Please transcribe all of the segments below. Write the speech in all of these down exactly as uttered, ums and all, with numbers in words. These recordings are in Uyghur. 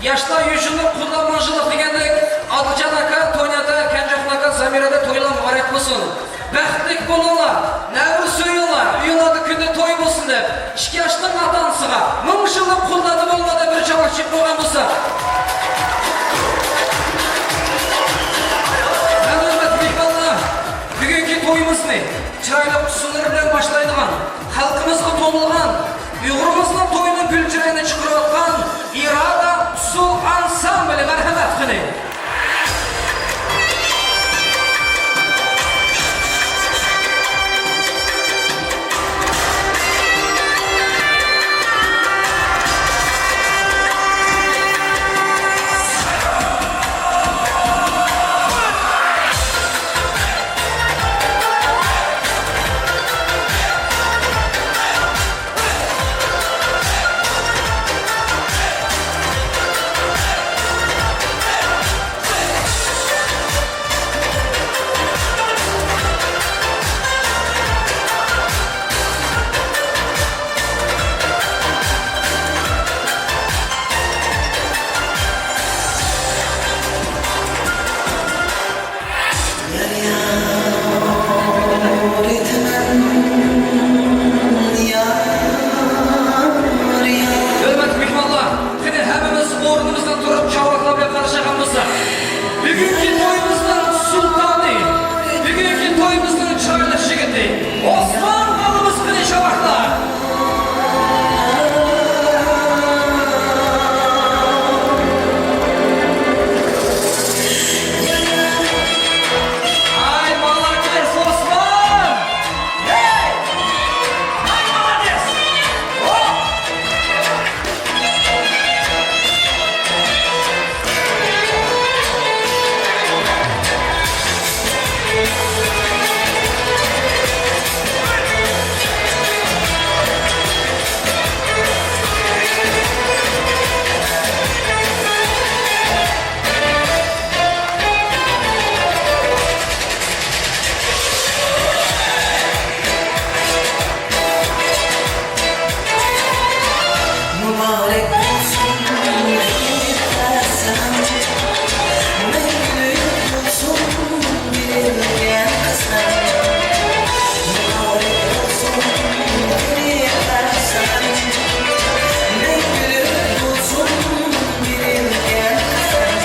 ياشلار يۈز يىللىق، قۇللار مىڭ يىللىق دېگەندەك، ئادىلجان ئاكا، تونى ئاكا، كەنجىخان ئاكا، زامىر ئاكا، تويلار مۇبارەك بولسۇن. بەختلىك بولۇڭلار، نەۋرە سۆيۈڭلار، ئۆيۈڭلاردا كۈندە توي بولسۇن دەپ، ئىككى ياشنىڭ ئاتا-ئانىسىغا، مىڭ يىللىق قۇللاردا بولغاندا بىر چاۋاك چېلىپ قويغان بولسا. مەن ھۆرمەتلىك مېھمانلار، بۈگۈنكى تويىمىزنى چىرايلىق ئۇسسۇللىرى بىلەن باشلايدىغان، خەلقىمىزغا تونۇلغان، ئۇيغۇرىمىزنىڭ تويىنىڭ گۈل چىرايىنى چىقىرىۋاتقان ئىرادە ئۇسسۇل ئانسامبىلى، مەرھەمەت قىلىڭ. ھۆرمەتلىك مېھمانلار، قېنى ھەممىمىز ئورنىمىزدىن تۇرۇپ، چاۋاكلار بىلەن قارشى ئالغان بولساق. بۈگۈنكى تويىمىزنىڭ سۇلتانى، بۈگۈنكى تويىمىزنىڭ چىرايلىق يىگىتى ئوسمان بالىمىز، قېنى چاۋاكلار. Ay, молодец, Osman! Hey! Ay, молодец! Hop! مۇبارەك بولسۇن ھېيت ساڭا، مەڭگۈلۈك بولسۇن بېرىلگەن قەسەم. مۇبارەك بولسۇن ھېيت ساڭا، مەڭگۈلۈك بولسۇن بېرىلگەن قەسەم.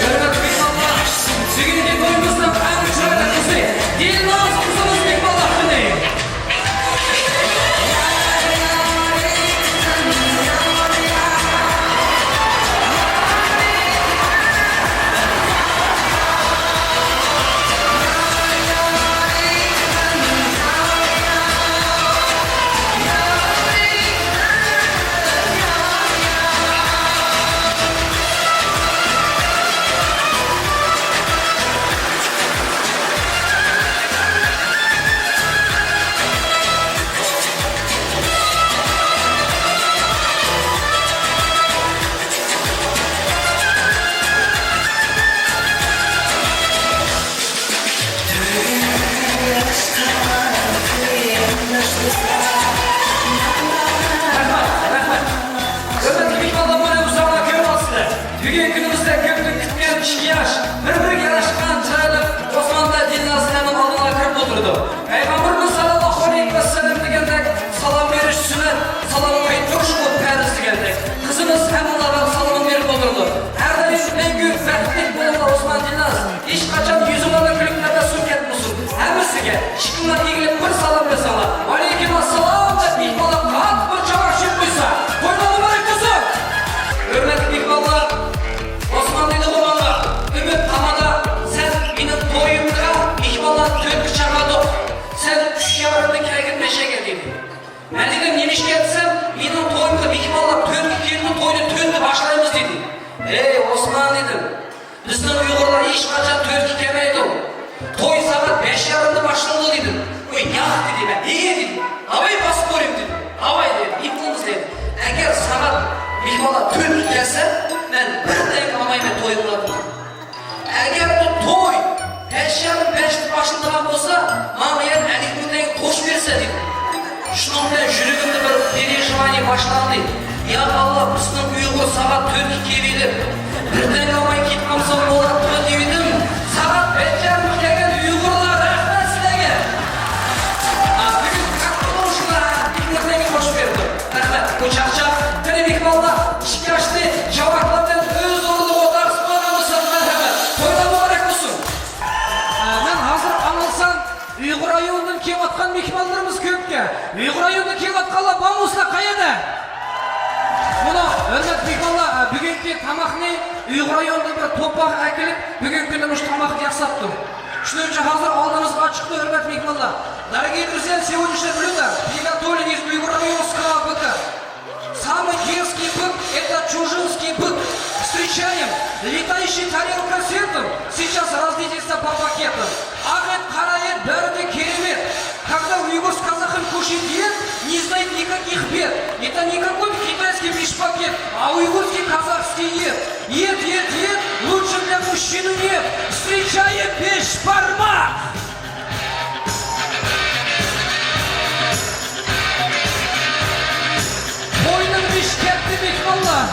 ھۆرمەتلىك مېھمانلار، بۈگۈنكى تويىمىزنىڭ ئەڭ چىرايلىق قىزى دىلناز قىزىمىز مېھمانلار قېنى. رەھمەت، رەھمەت. ھۆرمەتلىك مېھمانلار، مانا بۇ زالغا كۆرۈۋاتىسىلەر. بۈگۈنكى كۈنىمىزدە كۆپتىن كۈتكەن ئىككى ياش، بىر-بىرىگە ياراشقان چىرايلىق ئوسمان بىلەن دىلنازنىڭ ئالدىغا كىرىپ ئولتۇرىدۇ. پەيغەمبىرىمىز ساللاللاھۇ ئەلەيھى ۋەسەللەم دېگەندەك، سالام بېرىش سۈننەت، سالام قايتۇرۇش بۇ پەرز دېگەندەك. قىزىمىز ھەممىڭلارغا سالىمىنى بېرىپ ئولتۇرىدۇ. ھەر دائىم مەڭگۈ بەختلىك بولۇڭلار ئوسمان، دىلناز. ھېچقاچان يۈزۈڭلاردا كۈلۈپ تەبەسسۇم كەتمىسۇن. ھەممىسىگە ئىشىكىڭلارنى ئېگىلىپ بىر سالام بەرسەڭلار، ۋەئەلەيكۇم ئەسسالام دەپ مېھمانلار قاتتىق بىر چاۋاك چېلىپ قويسا، تويلار مۇبارەك بولسۇن. ھۆرمەتلىك مېھمانلار، ئوسمان دېدىغۇ ماڭا، ئۈمىد تامادا، سەن مېنىڭ تويۇمغا مېھمانلارنى تۆتكە چاقىردۇق. سەن ئۈچ يېرىمدە كەلگىن، بەش كەلگىن دېدى. مەن دېدىم، نېمە ئىش دېسەم، مېنىڭ تويۇمغا مېھمانلار تۆتكە كېلىدۇ، توينى تۆتتە باشلايمىز دېدى. ئەي ئوسمان دېدىم، بىزنىڭ ئۇيغۇرلار ھېچقاچان تۆتكە كەلمەيدۇ. توي سائەت بەش يېرىمدە باشلىنىدۇ دېدىم. ئۇ ياق دېدى، مەن ھېي دېدىم. داۋاي، پاسپورت دېدى. داۋاي دېدى، ئېيتىڭىز دېدى. ئەگەر سائەت مېھمانلار تۆتكە كەلسە، مەن بىر تەڭگە ئالمايمەن توي قىلىۋاتىمەن. ئەگەر بۇ توي بەش يېرىم بەشتە باشلىنىدىغان بولسا، ماڭا يەنە ئەللىك مىڭ تەڭگە قوشۇپ بېرىسەن دېدىم. شۇنىڭ بىلەن يۈرىكىمدە بىر پېرىشانى باشلاندى. يا ئاللا، بىزنىڭ ئۇيغۇر سائەت تۆتكە كېلىۋېلىپ، بىر تەڭگە ئالماي كېتىپ قالمىسا بولاتتىغۇ دېۋىدىم. سائەت بەش يېرىمغا كەلگەن ئۇيغۇرلار، رەھمەت سىلەرگە. ئا، بۈگۈن كاتتا بولۇشۇڭلار، ئەللىك مىڭ تەڭگە قوشۇپ بېرىپتۇ. رەھمەت، بۇ چاقچاق. قېنى مېھمانلار، ئىككى ياشنى جاۋاكلار بىلەن ئۆز ئورنىدا ئولتۇرغۇزۇپ قويغان بولساق مەرھەمەت. تويلار مۇبارەك بولسۇن. ئە، مەن ھازىر ئاڭلىسام، ئۇيغۇر رايونىدىن كېلىۋاتقان مېھمانلىرىمىز كۆپكەن. ئۇيغۇر رايونىدىن كېلىۋاتقانلار بارمۇ سىلەر قەيەردە؟ مانا، ھۆرمەتلىك مېھمانلار، ئە، بۈگۈنكى تاماقنى ئۇيغۇر رايونىدىن بىر توپا ئەكېلىپ، بۈگۈنكى كۈندە مۇشۇ تاماقنى ياساپتۇ. شۇنىڭ ئۈچۈن ھازىر ئالدىمىزغا چىقتى، ھۆرمەتلىك مېھمانلار. Дорогие друзья, сегодняшнее блюдо приготовлено из уйгуровского быка. Самый дерзкий бык — это чужинский бык. Встречаем! Летающая тарелка с этим сейчас разлетится по пакетам. Ак эт, кара эт, бары да керемет. Когда уйгур с казахом кушает эт, не знает никаких бед. Это не какой-то китайский бишпакет, а уйгурский казахский эт. Эт, эт, эт, лучше для мужчины нет. Встречаем бешбармак! توينىڭ بېشى كەتتى، مېھمانلار!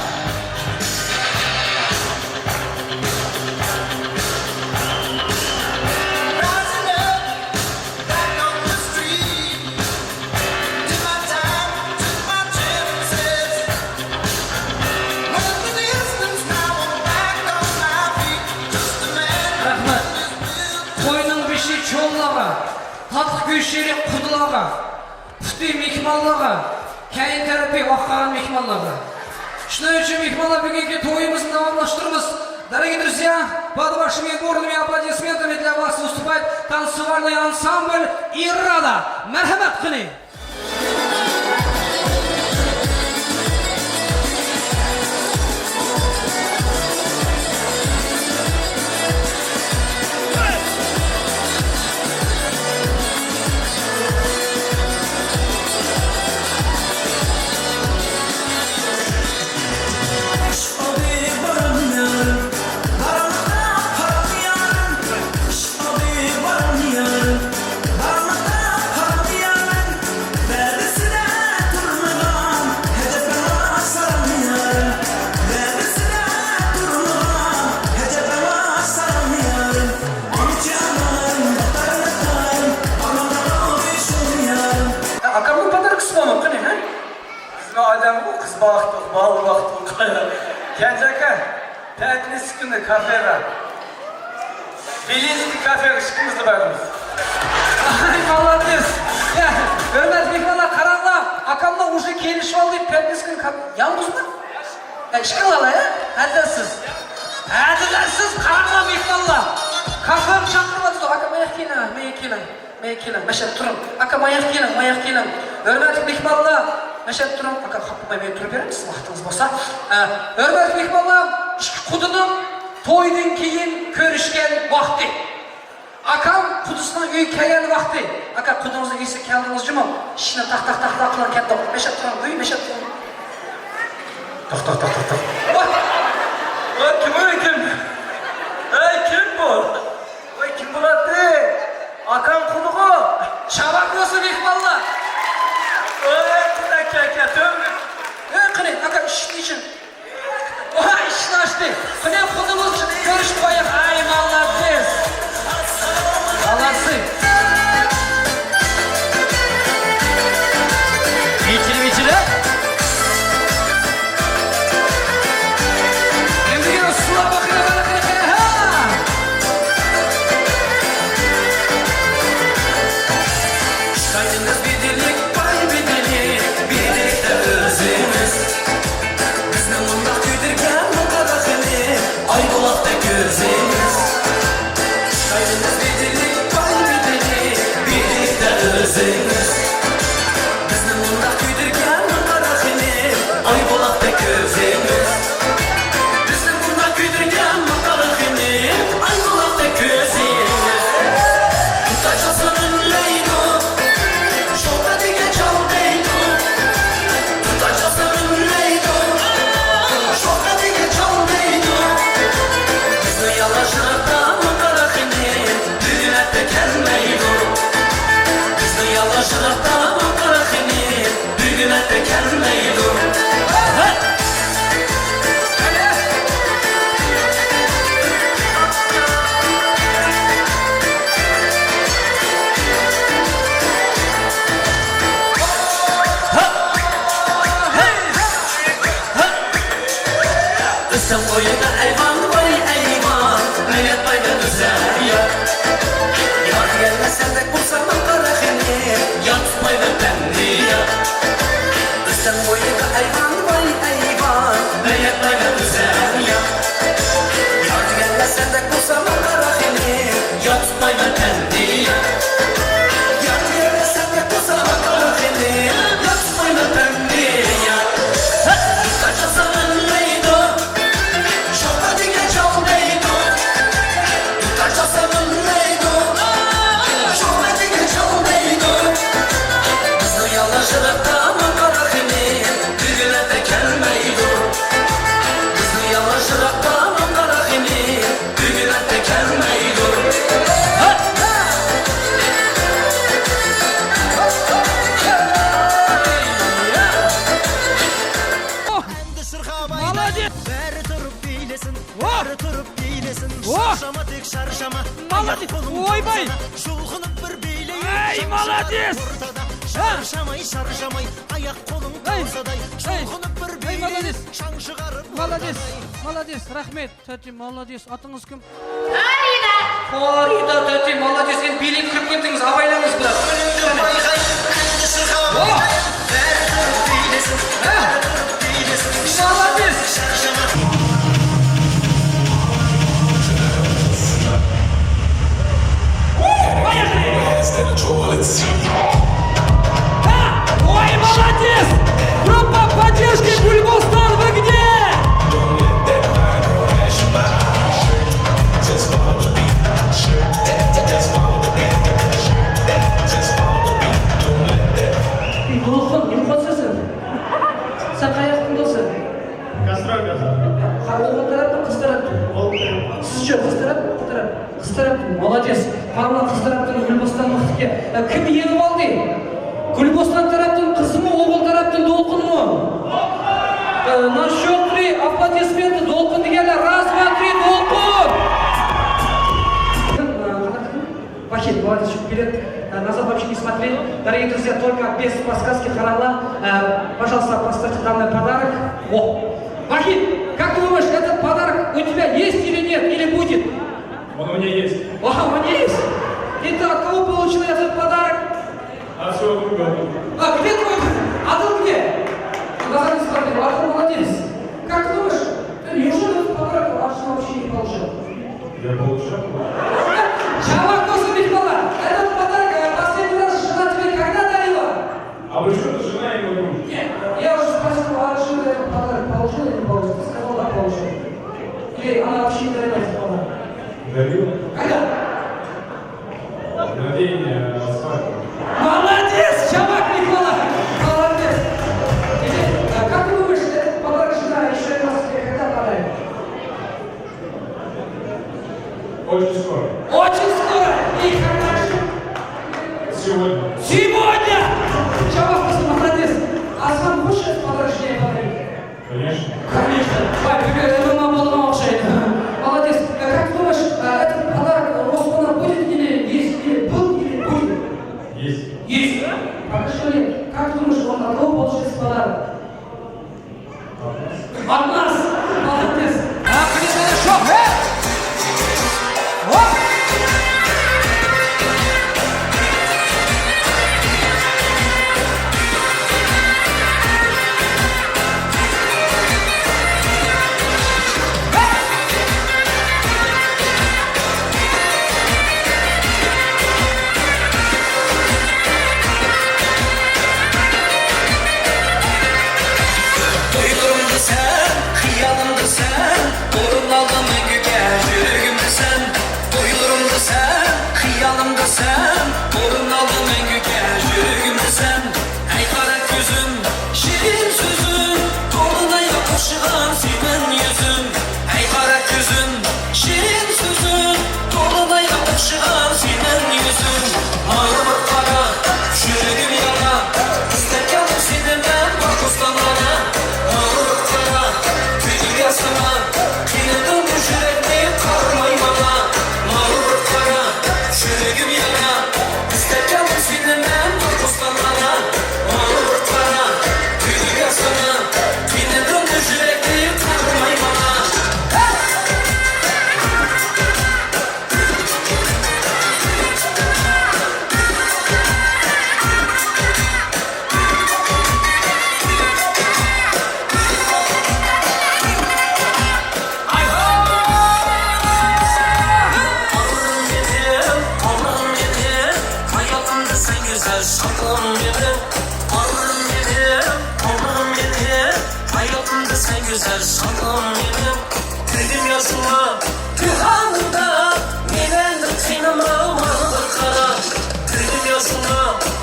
رەھمەت. توينىڭ بېشى چوڭلارغا، تاتلىق گۆشلىرى قۇدىلارغا، پۇتى مېھمانلارغا، كەينى تەرىپى ئاق قالغان مېھمانلارغا. شۇنىڭ ئۈچۈن مېھمانلار، بۈگۈنكى تويىمىزنى داۋاملاشتۇرىمىز. Дорогие друзья, под вашими бурными аплодисментами для вас выступает танцевальный ансамбль «Ирада». مەرھەمەت قىلىڭ! ئاكامنىڭ پاداركىسى بولمىدى قېنى، ھە؟ بىزنىڭ ئادەمگۇ قىز باقتۇق، بالا باقتۇق. كەنجى ئاكا، پەتنىسى كۈنى كافېغا، بېلىنسكىي كافېغا ئىككىمىز بارىمىز. ئاي، مالادېس. يا، ھۆرمەتلىك مېھمانلار، قاراڭلار، ئاكاملار ئۇژې كېلىشىۋالدى، پەتنىسى كۈنى كاف-، يالغۇزمۇ؟ يا، ئىككىڭلار، ھە؟ ھەددىسىز. ھەددىسىز، قاراڭلار مېھمانلار. كافېغا چاقىرىۋاتىدۇ، ئاكا، ماياق كېلىڭ، ماياق كېلىڭ. مەن كېلىڭ، مەشەدە تۇرۇڭ. ئاكا، ماياق كېلىڭ، ماياق كېلىڭ. ھۆرمەتلىك مېھمانلار، مەشەدە تۇرۇڭ. ئاكا، خاپا بولماي، مەن تۇرۇپ بېرىمىز، ۋاقتىڭىز بولسا. ئە، ھۆرمەتلىك مېھمانلار، ئىككى قۇدىنىڭ تويدىن كېيىن كۆرۈشكەن ۋاقتى. ئاكام قۇدىسىنىڭ ئۆيىگە كەلگەن ۋاقتى. ئاكا، قۇدىڭىزنىڭ ئۆيىگە كەلدىڭىز جۇمۇ؟ ئىشىكنى تاق، تاق، تاق، تاق قىلىپ كەلدى. مەشەدە تۇرۇڭ، ۋۇي، مەشەدە تۇرۇڭ. تاق، تاق، تاق، تاق، تاق. ۋاي! ۋاي، كىم ئۇ، كىم؟ ئەي، كىم بۇ؟ ۋاي، كىم بولاتتى؟ ئاكاڭ قۇدىغۇ؟ چاۋاك بولسۇن، مېھمانلار! ۋاي، قۇدا كەكە، تۆمۈر! ئەي، قېنى، ئاكا، ئىشىكنى ئېچىڭ. ۋاي، ئىشىكنى ئاچتى. قېنى، قۇدىمىز كۆرۈشۈپ قويايلى. ئاي، مالادېس. مالادېس. ئېچىلىپ، ئېچىلىپ. ئەمدىكى ئۇسسۇللار باقىدۇ، قېنى، قېنى، قېنى، ھە! چىرايىڭىز بىدىلىك، باي بىدىلىك، بىدىلىك دە ئۆزىڭىز. بىزنى مۇنداق كۆيدۈرگەن قارا خېنىم، ئايبۇلاقتەك كۆزىڭىز. چىرايىڭىز بىدىلىك، باي بىدىلىك، بىدىلىك دە ئۆزىڭىز. بىزنى مۇنداق كۆيدۈرگەن قارا خېنىم، ئايبۇلاقتەك كۆزىڭىز. بىزنى مۇنداق كۆيدۈرگەن قارا خېنىم، ئايبۇلاقتەك كۆزىڭىز. دۇتار چالسا ئۈنلەيدۇ، شوختا دېگەن چال دەيدۇ. دۇتار چالسا ئۈنلەيدۇ، شوختا چىراغدا ماڭقىرىغىنى بۈگۈن ئەتە كەلمەيدۇ. ئۆسەڭ ئويىدا ئەيۋان، ۋاي ئەيۋان، ھايات بايدا گۈزەل يار. يار دېگەنلەر سەندەك بولسا ماڭقىرىغىنى، يار تۇتمايدۇ پەندىيار. ئۆسەڭ ئويىدا ئەيۋان، ۋاي ئەيۋان، ھايات بايدا گۈزەل يار. يار دېگەنلەر سەندەك بولسا ماڭقىرىغىنى، يار تۇتمايدۇ پەندىيار. يار دېگەنلەر سەندەك بولسا ماڭقىرىغىنى، يار تۇتمايدۇ پەندىيار. مالادېس! بەرى تۇرۇپ بىلىسىن، ۋاھ! بەرى تۇرۇپ بىلىسىن. ۋاھ! شارشاما، تېخى شارشاما. مالادېس! ئاياق قولۇڭ ئويباي! تالسىنا، شۇلغۇنۇپ بىر بىلەي. ئەي، مالادېس! ئورتادا. ھە! شارشاماي، شارشاماي، ئاياق قولۇڭ ئەي! تالسىداي. ئەي! شۇلغۇنۇپ بىر ئەي، بىلەي. مالادېس! شاڭشىغارىپ مالادېس! ئورتادا. مالادېس! رەھمەت! تۆتى مالادېس! ئاتىڭىز كىم؟ فارىدە. فارىدە تۆتى مالادېس، ئەمدى بىلىپ كىرىپ كەتتىڭىز، ئاۋايلاڭىز بىلەن. مالادېس. ۋاي، مالادېس! Группа поддержки Гульбостан, вы где? دولقۇن، نېمە قىلىسەن سەن؟ سەن قاياقتىن بولسۇن؟ گاسترول، گاسترول. ھە، ئوغۇل تەرەپتىن، قىز تەرەپتىن؟ ئوغۇل تەرەپ. سىزچە، قىز تەرەپ، قىز تەرەپ؟ قىز تەرەپتىن. مالادېس. قاراڭلار، قىز تەرەپتىن گۈلبوستان مىختىكى. ئە، كىم يېڭىپ ئالدى؟ گۈلبوستان تەرەپتىن قىزمۇ، ئوغۇل تەرەپتىن دولقۇنمۇ؟ ئە، на счёт три аплодисменты دولقۇن دېگەنلەر. Раз, два, три, دولقۇن! ئە، قانداق قىلدىڭ؟ Вахит, молодец, билет, э, назад вообще не смотри. Дорогие друзья, только без подсказки, قاراڭلار. Э, пожалуйста, поставьте данный подарок. О. Вахит, как думаешь, этот подарок у тебя есть или нет, или будет? Он у меня есть. О, он есть. И ты от кого получил этот подарок? От своего друга. А, где твой друг? А ты где? Назад не смотри, Артур молодец. Как ты думаешь, ты неужели этот подарок от Артура вообще не получил? Я получил. Чего, Костя Михайлович? Этот подарок, э, последний раз жена тебе когда дарила? А вы что, жена его друг? Нет, я уже спросил, а что ты этот подарок получил или не получил? Ты сказал, да, получил. Или она вообще не дарила этот подарок? Дарила. Когда? На день, э, свадьбы. Молодец, чувак, Николай! Молодец! Теперь, а как ты думаешь, этот подарок жена ещё раз тебе когда подарит? Очень скоро. Очень скоро! И когда же? Сегодня. Сегодня! Чувак, просто молодец! А сам хочешь этот подарок жене подарить? Конечно. Конечно. Ай, бөбек, нормально болған ұқсайды. Молодец. Э, как думаешь, э, этот подарок, э, Руслана будет или есть, или был, или будет? Есть. Есть. Пока что нет. Как думаешь, он от кого получится подарок? От нас. Молодец. А, привет, хорошо. Э! Оп! تۇيغۇمدا سەن، خىيالىمدا مېنىڭ، ئارمىنىم مېنىڭ، ئارمىنىم مېنىڭ، ھاياتىمدا سەن گۈزەل شادلىقىم مېنىڭ. كۆردۈم يازغىڭنى پىنھانىمدا، مېنىڭدىن قىينىما ماڭا بىر قارا. كۆردۈم يازغىڭنى